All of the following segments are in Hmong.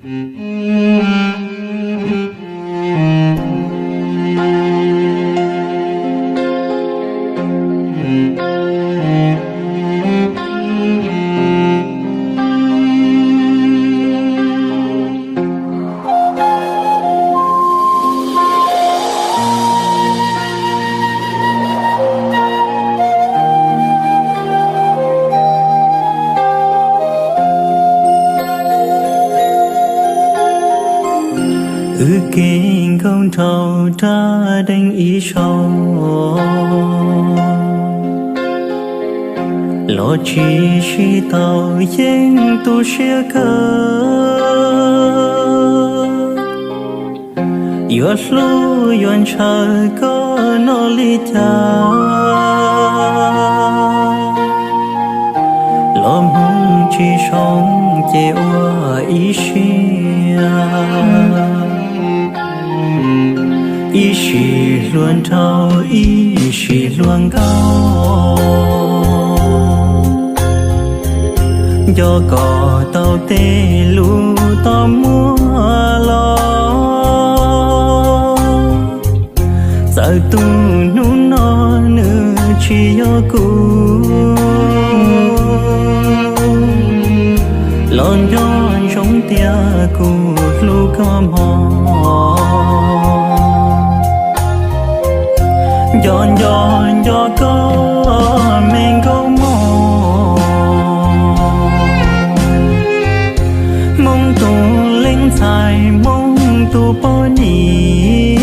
Wb kev nkaug nraug rab deeg ib zaug, los tsis sib tau yeej tu siab kawg. Yuav hlub yuav ntshaw koj no li cas, los hmoov tsis zoo ces ua ib siab. Ib sim hluas nraug ib sim hluas nkauj, nco kom tau tej lus tau muaj los. Txawm tus hnub no nws tsis yog kuv, los nco ntsoov tias kuv hlub koj mog. Nco nco nco koj me nkauj mog, Hmoob tus leej ntxhais Hmoob tus poj niam.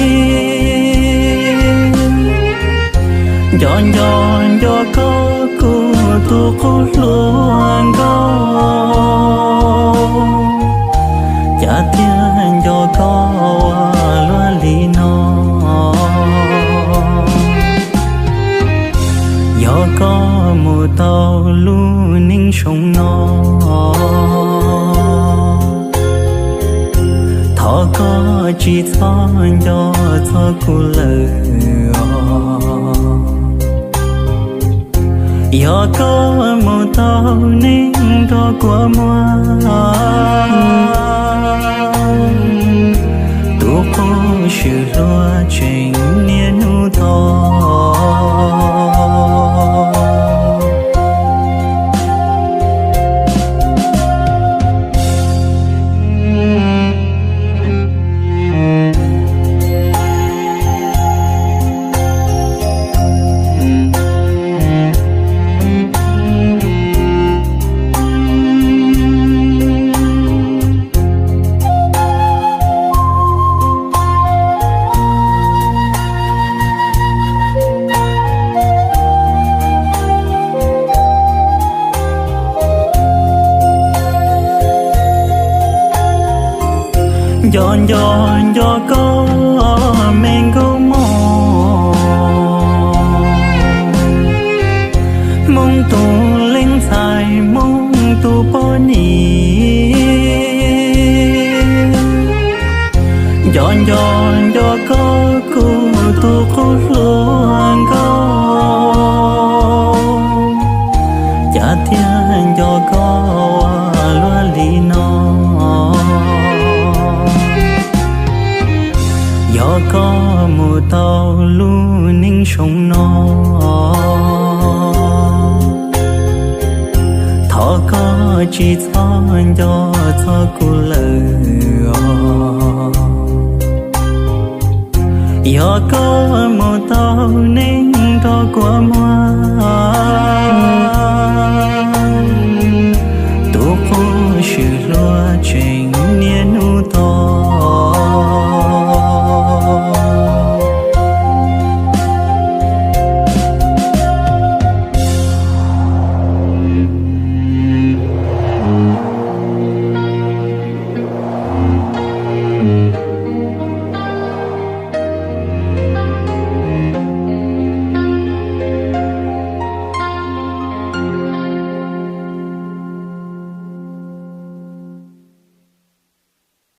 Nco nco nco koj kuv tus qub hluas nkauj, cas thiaj nco koj ua luaj li no. Yog koj mus tau lub neej zoo no, thov koj tsis txhob nco txog kuv lawm os. Yog koj mus tau neej nrog kua muag, tus qub swm hluas tseem niaj hnub tos. Nco nco nco koj me nkauj mog, Hmoob tus leej ntxhais Hmoob tus poj niam. Nco nco nco koj kuv tus qub hluas nkauj, cas thiaj nco koj ua luaj li no. Yog koj mus tau lub neej zoo no, thov koj tsis txhob nco txog kuv lawm os. Yog koj mus tau neej nrog kua muag,